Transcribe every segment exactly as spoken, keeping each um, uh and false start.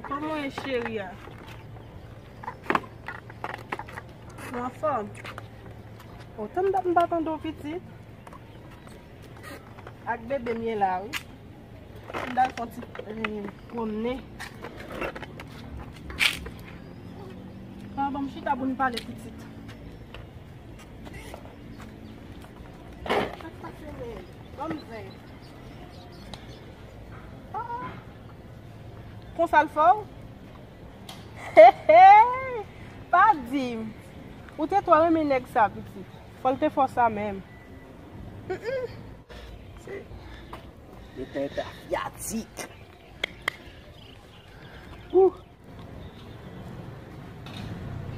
Kòman w ye, cheri a? Ou anfòm? O, tann dat m pa tande w, pitit. Ak bebe m ye la, wi. M t al fè yon ti, eh, pwomne. Pran, ban m chita pou n pale, pitit. Sa k pase menm? Ban m zen. Ah. Konsa l fè w? Hey, hey! Pa di m. Ou te twò renmen nèg sa, pitit. Fò l te fè w sa menm. Mm, mm. Se, li te, te afyatik. Ouh.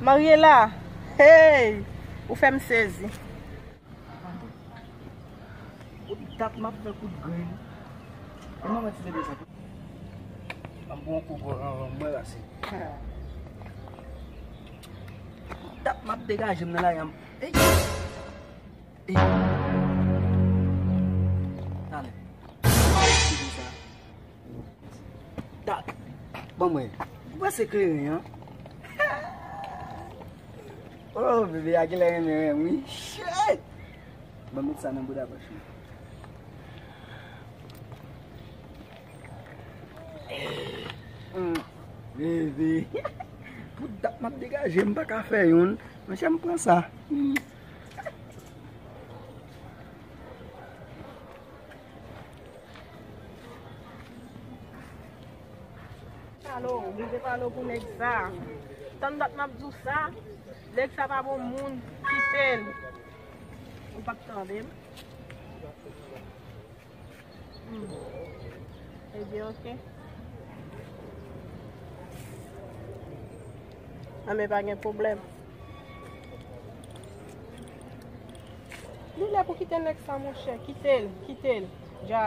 Mariela, hey! Ou fè m sezi. Pou dat m ap fè kout grenn. Kòman mwen ti bebe sa? An bon kou gwo anvan mwen rase. Pou dat m ap degaje m nan lari a. Ey! Ey! Talè. Sa. Bon, mwen, ou panse kleren an? Oh, bebe a genlè renmen renmen wi. Shit! Ban m met sa nan bouda pòch mwen. Hmm, bebe. Pou dat m ap degaje, m pa ka fè youn. Monchè, m pran sa. Hmm. Alo, m te pale w pou nèg sa. Tann dat m ap di w sa, nèg sa pa bon moun, kite l. Ou p ap tande m? Hmm. Ebyen, oke. Anben, pa gen pwoblèm. Li lè pou kite nèg sa, monchè. Kite l, kite l. Dja.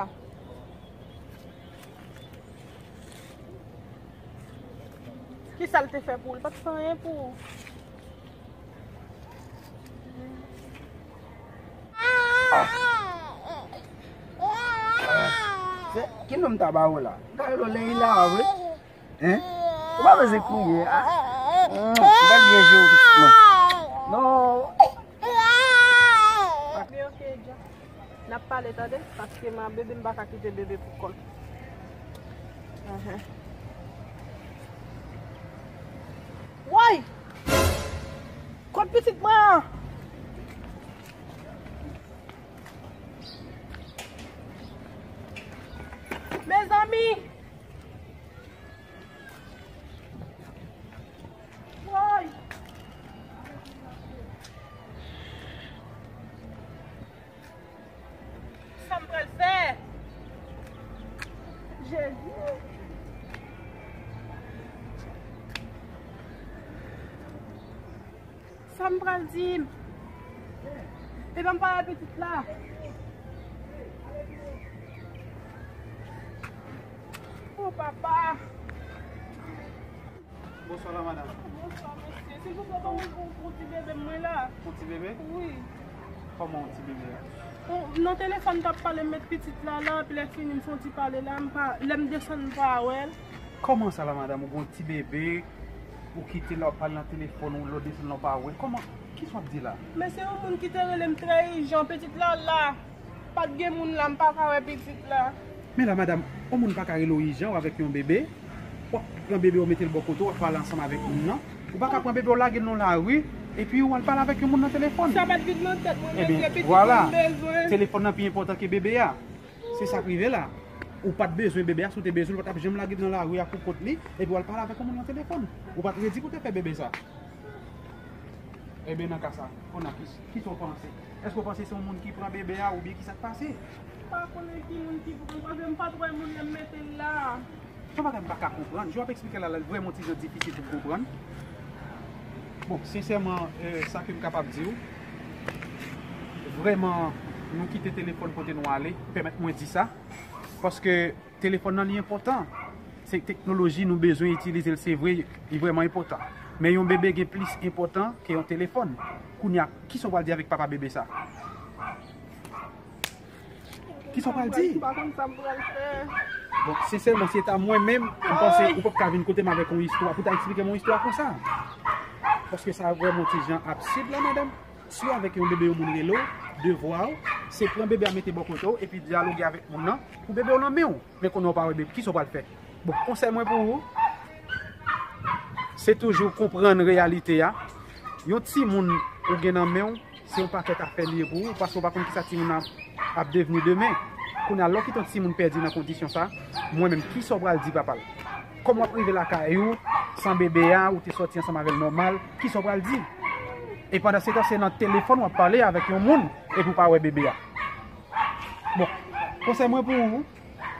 Kisa l te fè pou ou? L pa t fè anyen pou ou. Ah. Se, ki non m ta ba ou la? M ta rele w Leila, wi. Hein? Ou pa bezwen kriye, ah. Hmm, ou pa byen jere pitit mwen. Non. Oke, oke, Dja. N ap pale, tande, paske m a bebe, m pa ka kite bebe pou kò l. Ahan. Woy! Kot pitit mwen an? Mezanmi! Woy! Sa m pral fè? Jezi! Sa m pral di? Epa m pale a pitit la. O papa! Bonswa la, madanm. Bonswa, mesye. Silvouplè, ban mwen pou, pou ti bebe mwen la. Pou ti bebe? Wi. Kòman yon ti bebe a? Bon, nan telefòn t ap pale, m met pitit la la, epi lè fini m fè yon ti pale la, m pa, lè m desann m pa wè l. Kòman sa la, madanm? Ou gon ti bebe, ou kite l ap pale nan telefòn, ou lè w desann la w pa wè l. Kòman? Kisa w ap di la? Men se yon moun ki te rele m trè ijan, pitit la la. Pa t gen moun la, m pa ka wè pitit la. Men la, madanm, yon moun pa ka rele w ijan, w avèk yon bebe, w ap pran bebe w mete l bò kote w, w ap pale ansanm avèk moun nan. Ou pa ka pran bebe w lage l nan lari, epi w al pale avèk yon moun nan telefòn. Sa pa t vin nan tèt mwen, mesye, pitit mwen m bezwen. Ebyen, vwala. Telefòn nan pi enpòtan ke bebe a. Se sa k rive la. Ou pa t bezwen bebe a, si w te bezwen l, ou pa t ap janm lage l nan lari a pou kont li, epi w al pale avèk yon moun nan telefòn. Ou pa t redi pou w te fè bebe sa. Ebyen, nan ka sa, kounye a, ki, kisa w panse? Èske w panse se yon moun ki pran bebe a oubyen kisa k pase? M pa konnen ki moun ki pran l, paske m pa t wè moun lè m mete l la. Se yon bagay m pa ka konprann. Jan w ap eksplike la, la vrèman yon ti jan difisil pou m konprann. Bon, sensèman, eh, sa ke m kapab di w, vrèman, nou kite telefòn kote nou ale, pèmèt mwen di sa, paske telefòn nan li enpòtan. Se teknoloji nou bezwen itilize l, se vre, li vrèman enpòtan. Men yon bebe gen plis enpòtan ke yon telefòn. Kounye a, kisa w pral di avèk papa bebe sa? Kisa w pral di? M pa konn sa m pral fè. Bon, sensèman, si se ta mwen menm, m panse ou p ap ka vin kote m avèk yon istwa pou ta eksplike m yon istwa konsa. Paske sa vrèman ti jan absid la, madanm. Si w avèk yon bebe, yon moun rele w, devwa w, se pran bebe a mete bò kote w, epi dyaloge avèk moun nan, pou bebe w nan men w. Men konnen w pa wè bebe, kisa w pral fè? Bon, konsèy mwen pou ou, se toujou konprann reyalite a. Yon timoun ou gen nan men w, se yon pakèt afè li ye pou ou, paske w pa konn kisa timoun nan ap devni demen. Kounye a, lè w kite yon timoun pèdi nan kondisyon sa, mwen menm, kisa w pral di papa l? Kòman w ap rive lakay ou san bebe a, ou te sòti ansanm avè l nòmal, kisa w pral di? E pandan se tan, se nan telefòn w ap pale avèk yon moun, epi w pa wè bebe a. Bon, konsèy mwen pou ou,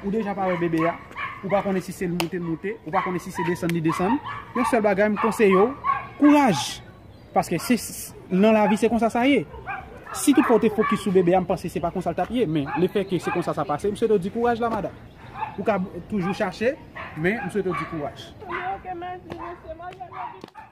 ou deja pa wè bebe a, ou pa konnen si se l moute l moute, ou pa konnen si se desann li desann. Yon sèl bagay, m konseye w, kouraj. Paske se, nan lavi, se konsa sa ye. Si tout fwa w te fokis sou bebe a, m panse se pa konsa l t ap ye. Men, lefètke se konsa sa pase, m swete w di kouraj la, madanm. Ou ka toujou chache, men m swete w di kouraj. Ok, mèsi, mesye, m al fè yon